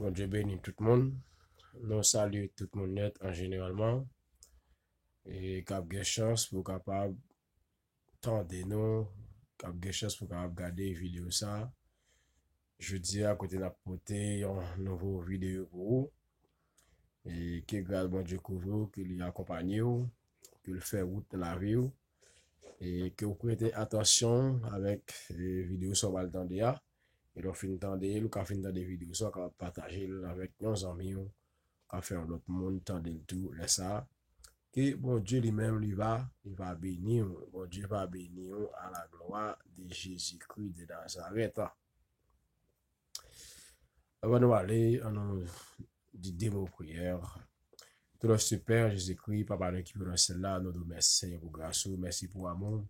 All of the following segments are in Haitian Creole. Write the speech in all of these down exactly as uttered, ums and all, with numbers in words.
Bondye beni tout moun. Nou salye tout moun nèt an jeneralman. E k ap gen chans pou kapab tande nou, k ap gen chans pou kapab gade videyo sa. Jodi a, kote n ap pote yon nouvo videyo pou ou. E ke gras Bondye kouvri w, ke li akonpanye w, ke l fè wout nan lavi w. E ke w prete atansyon avèk, e, videyo sa w pral tande a. E lè w fin tande l, ou ka fin tande videyo sa, w kapab pataje l avèk yon zanmi w, ka fè yon lòt moun tande l tou lè sa a. Ke Bondye li menm, li va, li va beni w. Bondye va beni w à la gloire de Jésus-Christ de Nazareth. Avan nou ale, ann nou di de mo priyè. Tout nòtre Pè Jezikri, Papa nou ki viv nan syèl la, nou di w mèsi, Senyè, pou gras ou, mèsi pou amou w,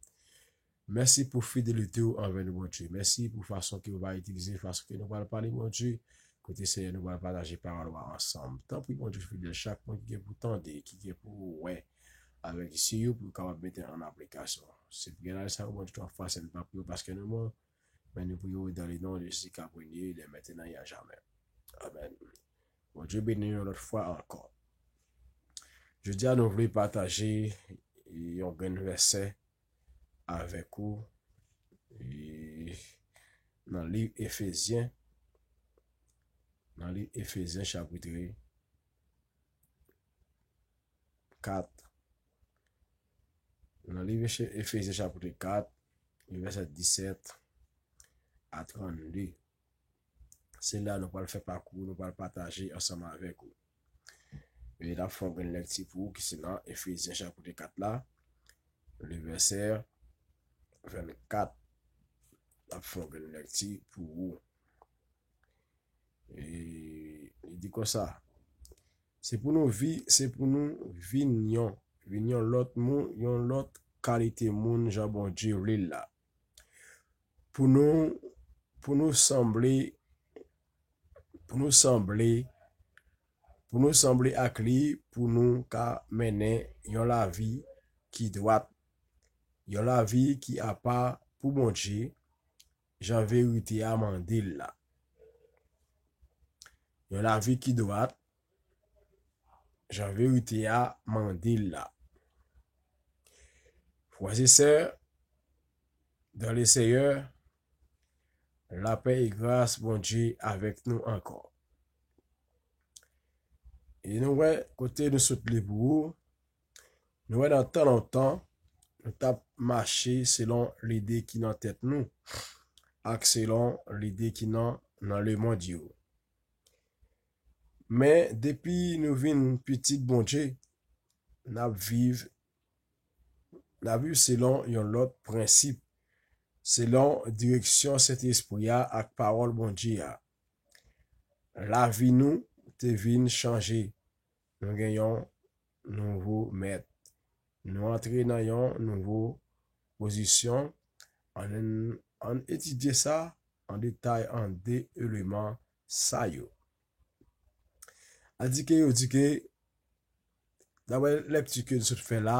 mèsi pou fidelite w anvè nou, Bondye. Mèsi pou fason ke w va itilize, fason ke nou pral pale, Bondye. Kote, Senyè, nou pral pataje pawòl ou a ansanm. Tanpri, Bondye fidèl, chak moun ki gen pou tande, ki gen pou wè avèk zye yo, pou yo kapab mete an aplikasyon. Se priyè n sa yo, Bondye, twa fwa, se n pa priye w paske nou bon, men nou priye w dans le nom de Jésus ki a premye, de mentnan e a jamè. Amèn. Bondye beni nou yon lòt fwa ankò. Jodi a, nou vle pataje yon grenn vèsè avèk ou, e, nan liv Efezyen, nan liv Efezyen chapit kat. Nan liv Efe-, Efezyen chapit kat, vèsè disèt a trannde. Se la nou pral fè pakou, nou pral pataje ansanm avèk ou. E n ap fè yon grenn lèkti pou ou ki se nan Efezyen chapit kat la, le vèsè vennkat. N ap fè yon grenn lèkti pou ou. E li di konsa, se pou nou vi, se pou nou vin yon, vin yon lòt moun, yon lòt kalite moun jan Bondye vle l la. Pou nou, pou nou sanble, pou nou sanble, pou nou sanble ak li, pou nou ka mennen yon lavi ki dwat, yon lavi ki apa pou Bondye, jan verite a mande l la. Yon lavi ki dwat, jan verite a mande l la. Frè e sè, dans le Seigneur, lapè e gras Bondye avèk nou ankò. E nou wè kote nou sot li pou ou, nou wè nan tan lontan, nou t ap mache selon lide ki nan tèt nou, ak selon lide ki nan, nan lemonn yo. Men depi nou vin pitit Bondye, n ap viv, n ap viv selon yon lòt prensip, selon direksyon Sentespri a ak pawòl Bondye a. Lavi nou te vin chanje. Nou gen yon nouvo mèt. Nou antre nan yon nouvo pozisyon. Ann, ann etidye sa an detay an de eleman sa yo. Adike yo di ke, daprè lèkti ke n sot fè la,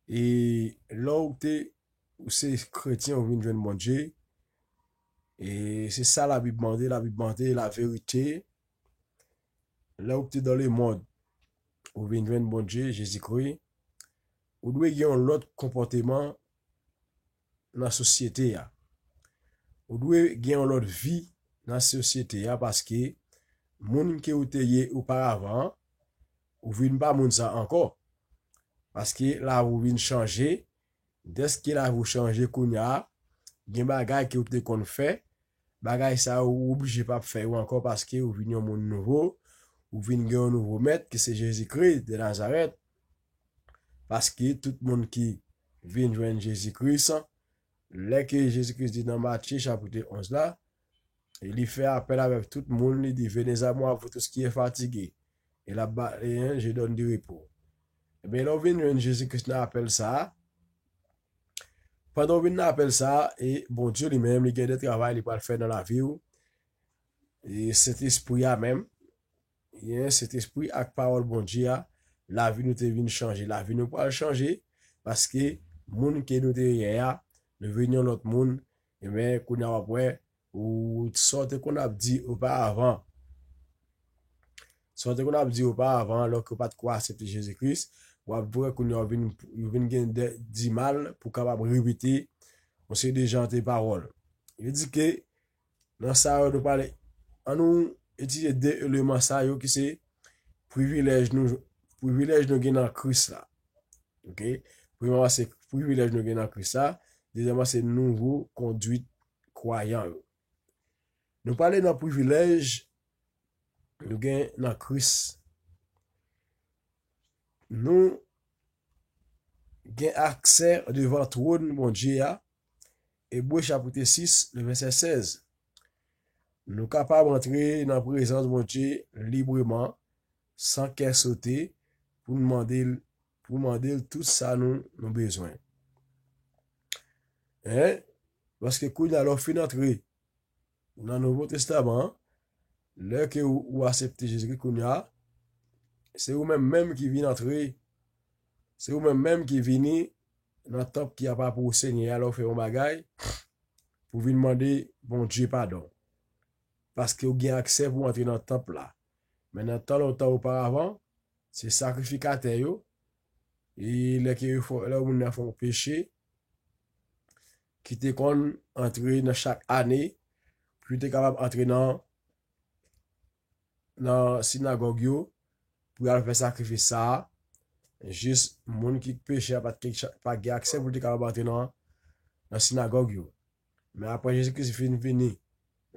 e lè w te, ou se kretyen, ou vin jwenn Bondye, e se sa Labib mande, Labib mande laverite. Lè w te dans le monde, ou vin jwenn Bondye, Jezikri, ou dwe gen yon lòt konpòteman nan sosyete a. Ou dwe gen yon lòt vi nan sosyete a, paske moun ke ou te ye oparavan an, ou vin pa moun sa ankò. Paske lavi w vin chanje, dèske lavi w chanje kounye a, gen bagay ke ou te konn fè, bagay sa yo ou oblije p ap fè yo ankò paske ou vin yon moun nouvo, ou vin gen yon nouvo mèt ki se Jezikri de Nazarèt. Paske tout moun ki vin jwenn Jezikri, lè ke Jezikri di nan Matye chapit onz la, e li fè apèl avèk tout moun, li di, venez à moi, vous tous qui êtes fatigués, et la ba, et, hein, je donne du repos. Ebyen, lè w vin jwenn Jezikri nan apèl sa a, pandan w vin nan apèl sa a, e Bondye li menm, li gen de travay li pral fè nan lavi w. E Sentespri a menm, e Sentespri ak pawòl Bondye a, lavi nou te vin chanje. Lavi nou pral chanje, paske moun ke nou te ye a, nou vin yon lòt moun. Ebyen, kounye a w ap wè, ou sa w te konn ap di oparavan, sa w te konn ap di oparavan, lè ke w pa t ko aksepte Jezi Kris, w ap wè kounye a w vin, w vin gen de, di mal pou w kapab repete yon seri de jan de pawòl. Yo di ke nan sa yo nou pale, ann nou etidye de eleman sa yo ki se privilèj nou, privilèj nou gen nan Kris la. Ok? Premyèman, se privilèj nou gen nan Kris la. Dezyèmman, se nouvo kondwit kwayan yo. Nou pale nan privilèj nou gen nan Kris. Nou gen aksè devan twòn Bondye a. Ebre chapit sis, le vèsè sèz. Nou kapab antre nan prezans Bondye libreman, san kè sote, pou n mande l, pou mande l tout sa nou, nou bezwen. Hein? Paske kounye a, lè w fin antre nan Nouvo Testaman an, lè ke ou, ou aksepte Jezikri kounye a, se ou menm menm ki vin antre, se ou menm menm ki vini nan tanp ki apa pou Senyè a, lè w fè yon bagay, pou vin mande Bondye padon. Paske ou gen aksè pou antre nan tanp la. Men nan tan lontan oparavan, se sakrifikatè yo, e lè ke yo fè, lè moun nan fè yon peche, ki te konn antre nan chak ane, pou yo te kapab antre nan, nan sinagòg yo, pou y al fè sakrifis sa a, jis moun ki peche a pa t, pa gen aksè pou l te kapab antre nan, nan sinagòg yo. Men apre Jezi Kris fin vini,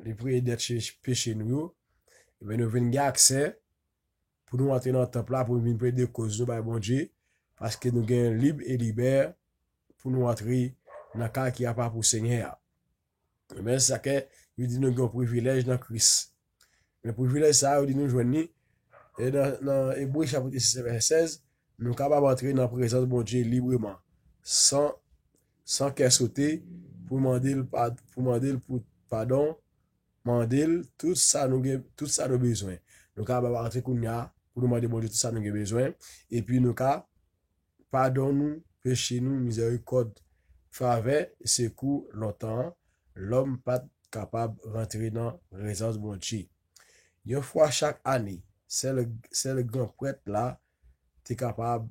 li peye dèt che-, peche nou yo, ebyen nou vin gen aksè pou nou antre nan tanp la, pou nou vin plede koz nou bay Bondye, paske nou gen lib e libè pou nou antre nan kay ki apa pou Senyè a. Men sa ke yo di nou gen yon privilèj nan Kris. Men privilèj sa a, yo di nou jwenn li, e nan, nan Ebre chapit sis vèsè sèz, nou kapab antre nan prezans Bondye libreman, san, san kè sote, pou mande l pa, pou mande l pou padon, mande l tout sa nou gen, tout sa nou bezwen. Nou kapab antre kounye a pou nou mande Bondye tout sa nou gen bezwen, epi nou ka padon nou, peche nou, mizèrikòd, favè, sekou lontan an, lòm pa t kapab rantre nan prezans Bondye. Yon fwa chak ane, sèl, sèl gran prèt la te kapab,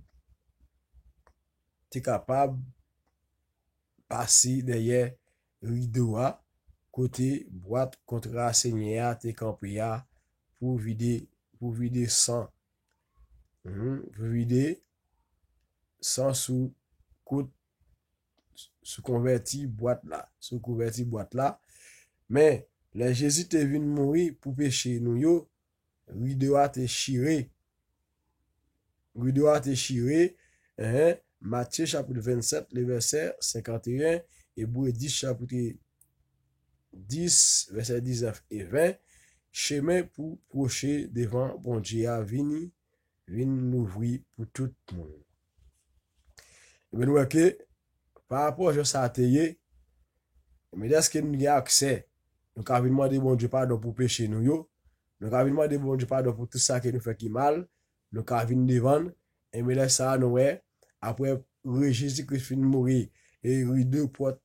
te kapab pase dèyè rido a, kote bwat kontra Senyè a te kanpe a, pou vide, pou vide san, mhm, pou vide san sou kout, sou konvèti bwat la, sou kouvèti bwat la. Men, lè Jezi te vin mouri pou peche nou yo, rido a te chire. Rido a te chire, hein, Matye chapit vennsenk, le vèsè senkanteyen, Ebre dis chapit dis, vèsè diznèf e ven, chemen pou pwoche devan Bondye a vini, vin louvri pou tout moun. Ebyen, nou wè ke, pa rapò jan sa te ye, men dèske nou gen aksè, nou ka vin mande Bondye padon pou peche nou yo, nou ka vin mande Bondye padon pou tout sa ke nou fè ki mal, nou ka vin devan l, ebyen, lè sa a, nou wè, apre re-, Jezi Kris fin mouri, e rido pòt,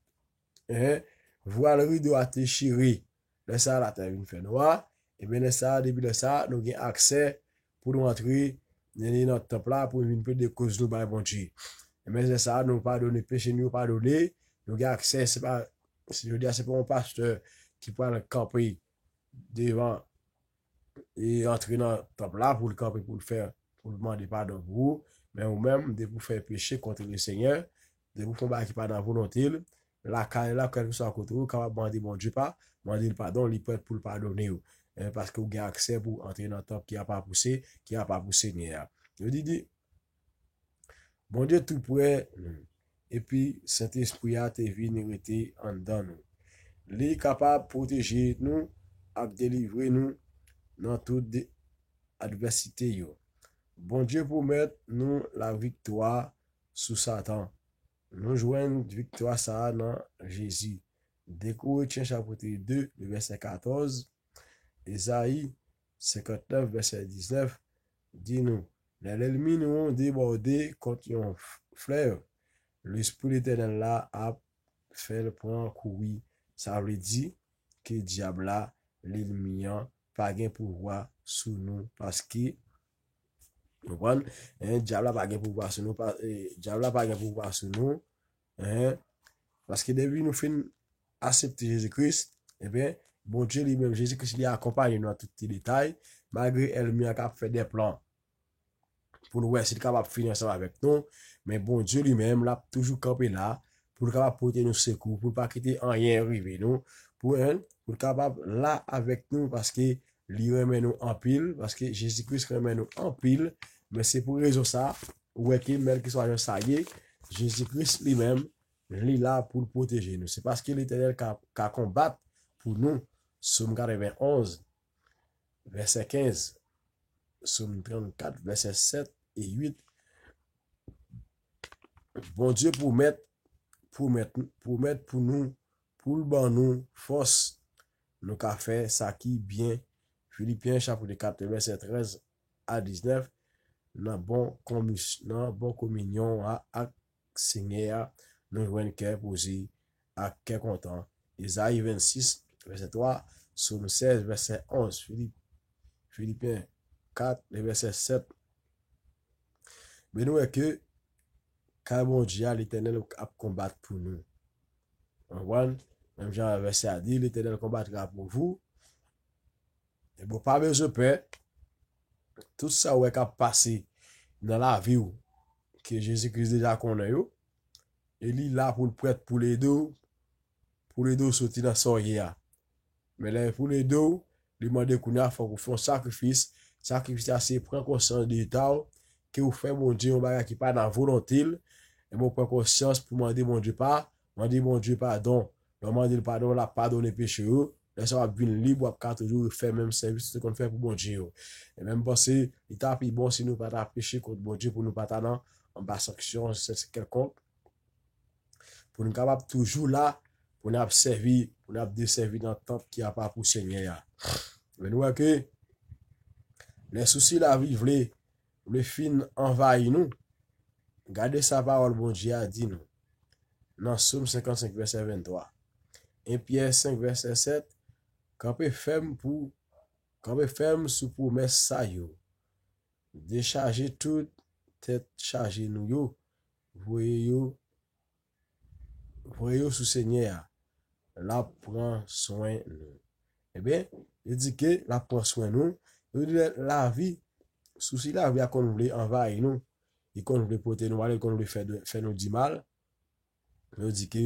hein, vwal rido a te chire, lè sa a, latè vin fè nwa, ebyen, lè sa a, depi lè sa a, nou gen aksè pou nou antre nan, nan tanp la, pou nou vin plede koz nou bay Bondye. Ebyen, lè sa a, nou padone, peche nou yo padone, nou gen aksè, se pa, se, jodi a, se pa yon pastè ki pral kanpe devan e antre nan tanp la pou l kanpe, pou l fè, pou l mande padon pou ou. Men ou menm, depi w fè peche kont le Senyè, depi w fè yon bagay ki pa nan volonte l, lakay la, kèlkeswa kote w, ou kapab mande Bondye pa, mande l padon, li prèt pou l padone w. Eh, paske w gen aksè pou w antre nan tanp ki apa pou se, ki apa pou Senyè a. Yo di, di, Bondye tou prè nou, epi Sentespri a te vin rete anndan nou. Li kapab pwoteje nou ak delivre nou nan tout de-, advèsite yo. Bondye pwomèt nou laviktwa sou Satan. Nou jwenn viktwa sa a nan Jezi. De Korentyen chapit de, vèsè katòz, Ezayi senkantnèf, vèsè diznèf, di nou, lè lènmi nou an debòde kont yon f-, flèv, Lespri Letènèl la ap fè l pran kouri. Sa vle di, ke dyab la, lènmi an, pa gen pouvwa sou nou, paske, konprann, en, dyab la pa gen pouvwa sou nou, pa, e, dyab la pa gen pouvwa sou nou, en, paske depi nou fin aksepte Jezi Kris, ebyen, Bondye li menm, Jezi Kris li akonpaye nou nan tout ti detay, malgre ènmi an ka ap fè de plan pou l wè si l kapab fini ansanm avèk nou, men Bondye li menm, l ap toujou kanpe la, pou l kapab pote nou sekou, pou l pa kite anyen rive nou, pou, en, pou l kapab la avèk nou, paske li renmen nou anpil, paske Jezi Kris renmen nou anpil, men se pou rezon sa, ou wè ke mèlkeswa jan sa ye, Jezi Kris li menm, li la pou l pwoteje nou. Se paske Letènèl ka, ka konbat pou nou. Sòm katrevenonz, vèsè kenz. Sòm trannkat, vèsè sèt e uit. Bondye pwomèt, pwomèt, pwomèt pou nou, pou l ban nou fòs, nou ka fè sa ki byen. Filipyen chapit kat, vèsè trèz a diznèf, nan bon komis-, nan bon kominyon a, ak Senyè a, nou jwenn kè poze ak kè kontan. Ezayi vennsis, vèsè twa, Sòm sèz, vèsè onz, Filip, Filipyen kat, vèsè sèt. Men nou wè ke kay Bondye a, Letènèl ap konbat pou nou. Konprann? Menm jan vèsè a di, Letènèl konbatra pou vou. Ebyen, w pa bezwen pè. Tout sa w wè k ap pase nan lavi w, ke Jezi Kris deja konnen yo, e li la pou l prèt pou l ede w, pou l ede w soti nan sa w ye a. Men lè pou l ede w, li mande kounye a fòk ou fè yon sakrifis. Sakrifis la se pran konsyans de eta w, ke w fè Bondye yon bagay ki pa nan volonte l, ebyen w pran konsyans pou mande Bondye pa, mande Bondye padon. Lè w mande l padon, l ap padone peche yo. Lè sa w ap vin lib, w ap ka toujou fè menm sèvis ou te konn fè pou Bondye yo. E menm panse, li ta pi bon si nou pa ta peche kont Bondye pou nou pa ta nan anba sanksyon kèlkonk. Pou nou kapab toujou la, pou n ap sèvi, pou n ap desèvi nan tanp ki apa pou Senyè a. Men nou wè ke lè sousi lavi vle, vle fin anvayi nou, gade sa pawòl Bondye a di nou nan Sòm senkannsenk, vèsè venntwa. En Pyè senk, vèsè sèt, kanpe fèm pou, kanpe fèm sou pwomès sa yo. Dechaje tout tèt chaje nou yo, voye yo, voye yo sou Senyè a, l ap pran swen nou. Ebyen, li di ke l ap pran swen nou. Li di lè lavi, sousi lavi a konn vle anvayi nou, li konn vle pote nou ale, li konn vle fè, fè nou di mal. Yo di ke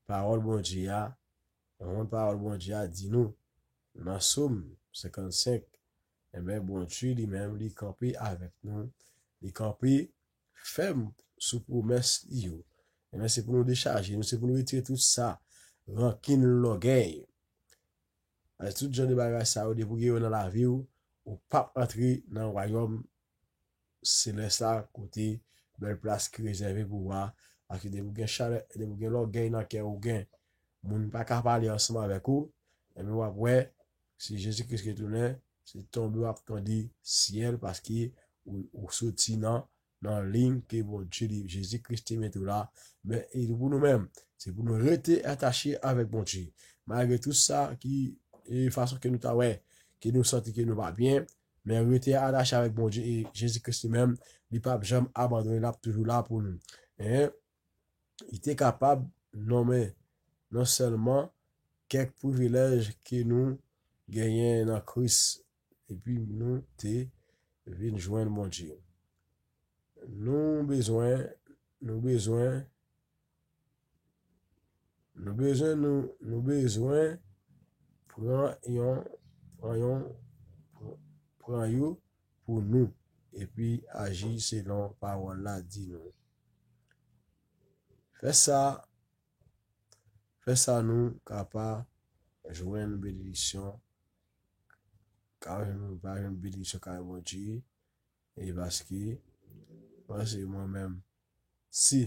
pawòl Bondye a, yon pawòl Bondye a di nou nan Sòm senkannsenk, ebyen, Bondye li menm, li kanpe avèk nou, li kanpe fèm sou pwomès li yo. Ebyen, se pou nou dechaje nou, se pou nou retire tout sa, rankin, lògèy. Paske tout jan de bagay sa yo, depi w gen yo nan lavi w, ou p ap antre nan wayòm selès la, kote bèl plas ki rezève pou ou a. Paske depi w gen chalè, depi w gen lògèy nan kè ou, gen moun pa ka pale ansanm avèk ou, ebyen w ap wè, si Jezi Kris retounen, se tonbe w ap tande syèl, paske ou, ou soti nan, nan liy ke Bondye li, Jezi Kris te mete w la. Men, e pou nou menm, se pou nou rete atache avèk Bondye. Malgre tout sa ki, e fason ke nou ta wè, ke nou santi ke nou pa byen, men rete atache avèk Bondye e Jezi Kris li menm, li p ap janm abandone, l ap toujou la pou nou. E li te kapab nonmen non sèlman kèk privilèj ke nou genyen nan Kris, epi nou te vin jwenn Bondye. Nou bezwen, nou bezwen, nou bezwen, nou, nou bezwen pran yon, pran yon, pran yo pou nou, epi aji selon pawòl la di nou. Fè sa, fè sa nou ka pa jwenn benediksyon, ka nou pa jwenn benediksyon kay Bondye, e paske, paske mwen menm, si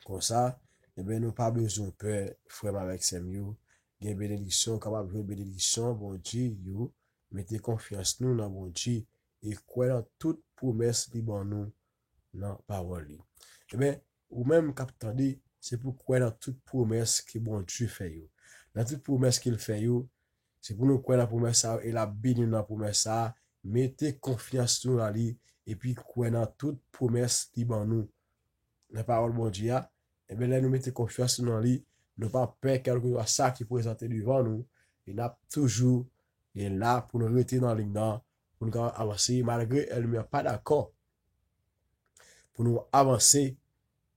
konsa, ebyen, nou pa bezwen pè, frè m avèk sè m yo. Gen benediksyon, kapab jwenn benediksyon Bondye yo. Mete konfyans nou nan Bondye e kwè nan tout pwomès li ban nou nan pawòl li. Ebyen, ou menm k ap tande, se pou kwè nan tout pwomès ke Bondye fè yo. nan tout pwomès ke l fè yo. Se pou nou kwè nan pwomès sa yo e l ap beni nou nan pwomès sa a. Mete konfyans nou nan li epi kwè nan tout pwomès li ban nou. Nan pawòl Bondye a, ebyen, lè nou mete konfyans nou nan li, nou pa pè kèlkeswa sa ki prezante devan nou, e n ap toujou gen la pou nou rete nan liy nan, pou nou kapab avanse, malgre ènmi an pa dakò pou nou avanse,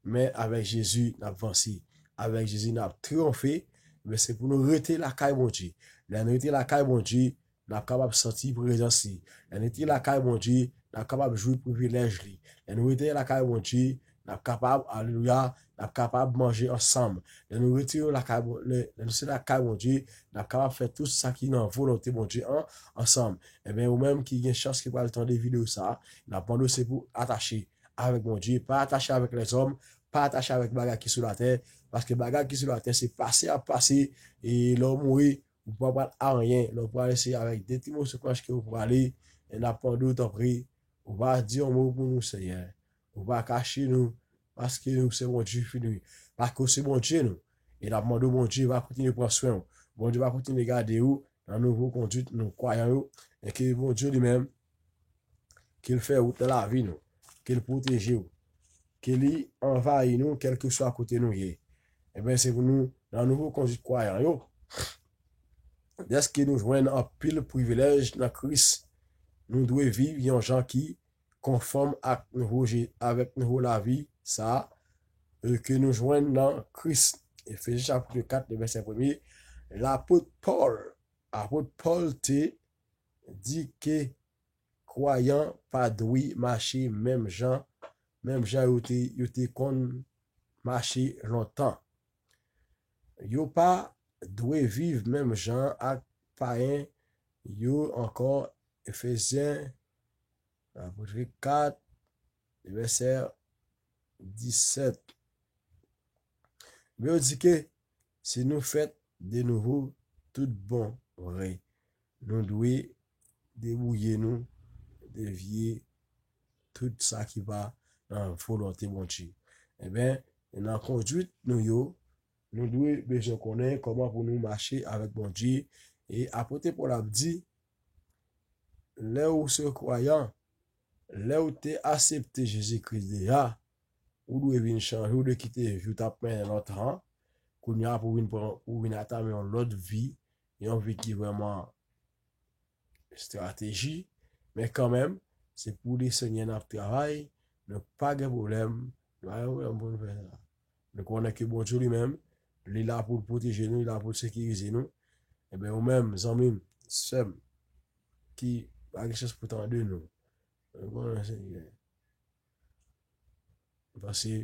men avèk Jezi, n ap vanse. Avèk Jezi, n ap triyonfe, men se pou nou rete lakay Bondye. Lè nou rete lakay Bondye, n ap kapab santi prezans li. Lè nou rete lakay Bondye, n ap kapab jwi privilèj li. Lè nou rete lakay Bondye, n ap kapab, alelouya, n ap kapab manje ansanm. Lè nou rete lakay Bon-, lè, lè nou se lakay Bondye, n ap kapab fè tout sa ki nan volonte Bondye an ansanm. Ebyen, ou menm ki gen chans ki pral tande videyo sa a, n ap mande w se pou atache avèk Bondye, pa atache avèk lèzòm, pa atache avèk bagay ki sou latè, paske bagay ki sou latè se pase ap pase, e lè w mouri, ou pa pral anyen, lè w prale se avèk de ti moso planch ke ou prale, e n ap mande w tanpri, ou pa di yon mo pou nou, Senyè. Ou pa kache nou, paske ou se Bondye fidèl, paske ou se Bondye nou. E n ap mande w, Bondye va kontinye pran swen w. Bondye va kontinye gade w nan nouvo kondwit nou kwayan yo, e ke Bondye li menm, ke l fè wout nan lavi nou, ke l pwoteje w, ke li anvayi nou, kèlkeswa kote nou ye. Ebyen, se pou nou, nan nouvo kondwit kwayan yo, dèske nou jwenn anpil privilèj nan Kris, nou dwe viv yon jan ki konfòm ak nouvo Je-, avèk nouvo lavi sa a, e, ke nou jwenn nan Kris. Efezyen chapit kat, le vèsè premye, lapot Pòl, apot Pòl te di ke kwayan pa dwe mache menm jan, menm jan yo te, yo te konn mache lontan. Yo pa dwe viv menm jan ak payen yo ankò. Efezyen, chapit kat, vèsè disèt. Men yo di ke si nou fèt de nouvo tout bon vre, nou dwe debouye nou, devye tout sa ki pa nan volonte Bondye. Ebyen, nan kondwit nou yo, nou dwe bezwen konnen kòman pou nou mache avèk Bondye. E apot Pòl ap di, lè ou se kwayan, lè ou te aksepte Jezi Kris deja, ou dwe vin chanje, ou dwe kite vi w t ap mennen lontan an. Kounye a pou vin pran, pou vin atame yon lòt vi, yon vi ki vrèman estrateji, men kanmenm, se pou Lesenyè n ap travay, nou pa gen pwoblèm, nou pa gen pwoblèm pou nou fè sa. Nou konnen ke Bondye li menm, li la pou l pwoteje nou, li la pou l sekirize nou. Ebyen, ou menm, zanmi m, sè m, ki pa gen chans pou tande nou, nou konnen se Pase,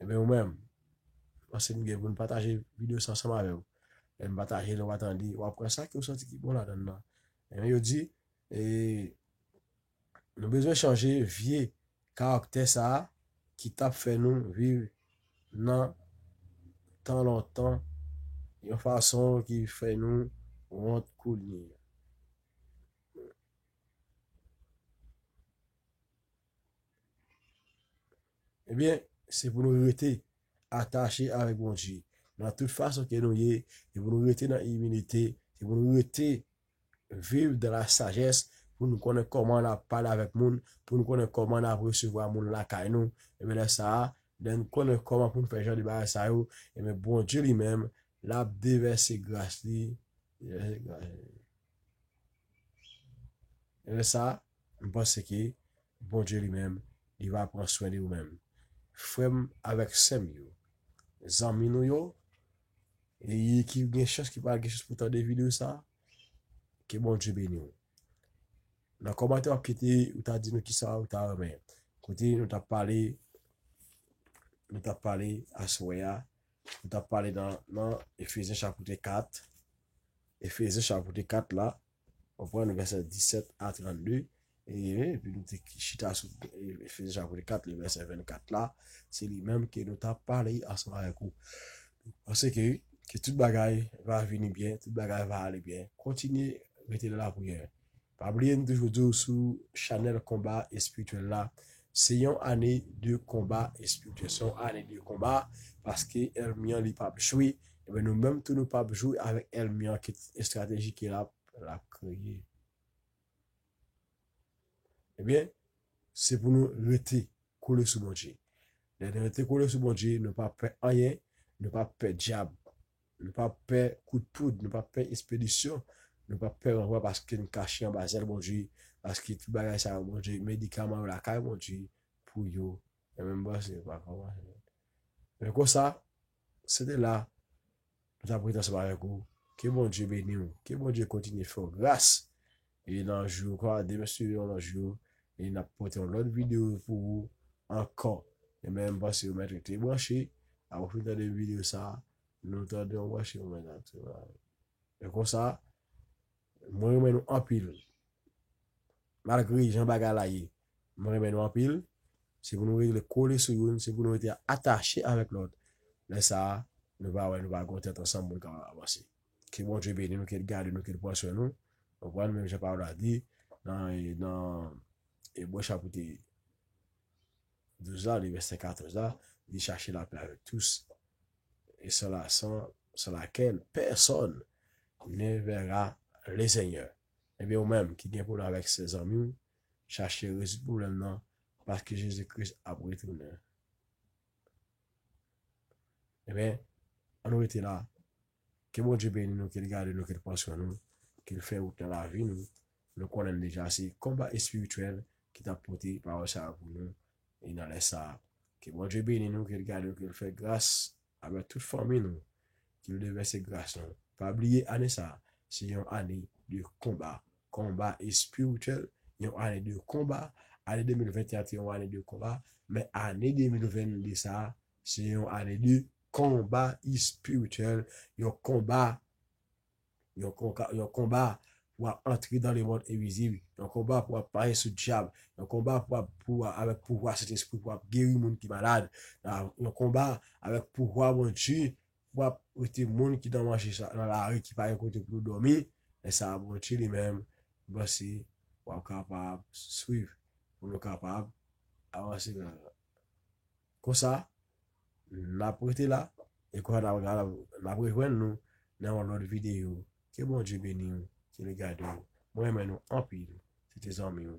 ebyen, ou menm, pase m gen pou n pataje videyo sa ansanm avè w. Lè n pataje l, w a tande, w ap pran sa ke w santi ki bon ladan l nan. Ebyen, yo di, e, nou bezwen chanje vye karaktè sa a ki t ap fè nou viv nan tan lontan, yon fason ki fè nou wont kounye a. Ebyen, se pou nou rete atache avèk Bondye. Nan tout fason ke nou ye, se pou nou rete nan imilite, se pou nou rete viv dans la sagesse, pou nou konnen kòman n ap pale avèk moun, pou nou konnen kòman n ap resevwa moun lakay nou. Ebyen, lè sa a, lè n konnen kòman pou n fè jan de bagay sa yo, ebyen, Bondye li menm, l ap devèse gras li, devèse gras li. E lè sa a, m panse ke Bondye li menm, li va pran swen de ou menm. Frè m avèk sè m yo, zanmi nou yo, e ki gen chans, ki pa gen chans pou tande videyo sa a, ke Bondye beni w. Nan kòmantè w ap kite, ou ta di nou kisa ou ta renmen. Kote nou t ap pale, nou t ap pale aswè a, nou t ap pale nan, nan Efezyen chapit kat, Efezyen chapit kat la, w konprann, vèsè disèt a trannde, e, epi nou te chita sou, e, Efezyen chapit kat, le vèsè vennkat la, se li menm ke nou t ap pale ansanm avèk ou. Paske, ke tout bagay va vini byen, tout bagay va ale byen. Kontinye rete nan lapriyè. Pa bliye, m toujou di w sou chanèl Konba Espirityèl la, se yon ane de konba espirityèl, se yon ane de konba, paske ènmi an li p ap jwe, Ebyen, nou menm tou, nou p ap jwe avèk ènmi an ki estrateji ke l ap, l ap kreye. Ebyen, se pou nou rete kole sou Bondye. Lè nou rete kole sou Bondye, nou pa pè anyen, nou pa pè dyab, nou pa pè kout poud, nou pa pè espedisyon, nou pa pè ranvwa paske n kache anba zèl Bondye, paske tout bagay sa yo Bondye, medikaman yo lakay Bondye pou yo. E menm panse yo pa kòmanse. Men konsa, se te la, nou t ap rete ansanm avèk ou. Ke Bondye beni w. Ke Bondye kontinye fè w gras. E nan jou, kwa, demen si yon lòt jou, e n ap pote yon lòt videyo pou ou ankò. E menm panse ou mèt rete branche. Apre w fin tande videyo sa, nou tande yon branche, ou mèt ap travay. E konsa, mwen renmen nou anpil. Malgre jan bagay la ye, mwen renmen nou anpil. Se pou nou rete kole sou youn, se pou nou rete atache avèk lòt. Lè sa a, nou va wè, nou va gen yon tèt ansanm pou nou kapab avanse. Ke Bondye beni nou, ke l gade nou, ke l pran swen nou. Ou konprann, menm jan pawòl la di, nan, nan Ebre chapit douz la, li vèsè katòz la, li chache lapè avèk tous, et sans la, sans, sans laquelle personne ne verra le Seigneur. Ebyen, ou menm ki gen pwoblèm avèk se zanmi w, chache rezoud pwoblèm nan, paske Jezi Kris ap retounen. Ebyen, ann nou rete la. Ke Bondye beni nou, ke l gade nou, ke l pran swen nou, ke l fè wout nan lavi nou. Nou konnen deja se konba espirityèl ki t ap pote pawòl sa a pou nou. E nan lè sa a, ke Bondye beni nou, ke l gade nou, ke l fè gras avèk tout fanmi nou, ke l devèse gras nou. Pa bliye ane sa a, se yon ane de konba, konba espirityèl, yon ane de konba. Ane de mil venteyen te yon ane de konba, men ane de mil vennde sa a, se yon ane de konba espirityèl, yon konba, yon konka-, yon konba pou w ap antre dans le monde invisible, yon konba pou w ap pase sou dyab, yon konba pou w ap, pou w ap, avèk pouvwa Sentespri, pou w ap geri moun ki malad, yon konba avèk pouvwa Bondye, pou w ap rete moun ki nan manje sa, nan lari, ki pa gen kote pou yo dòmi, men sa a Bondye li menm, m panse w ap kapab swiv, pou nou kapab avanse nan Konsa, n ap rete la, e konsa n ap, n ap rejwenn nou nan yon lòt videyo. Ke Bondye beni w, ke l gade w. Mwen renmen nou anpil. Se te zanmi w,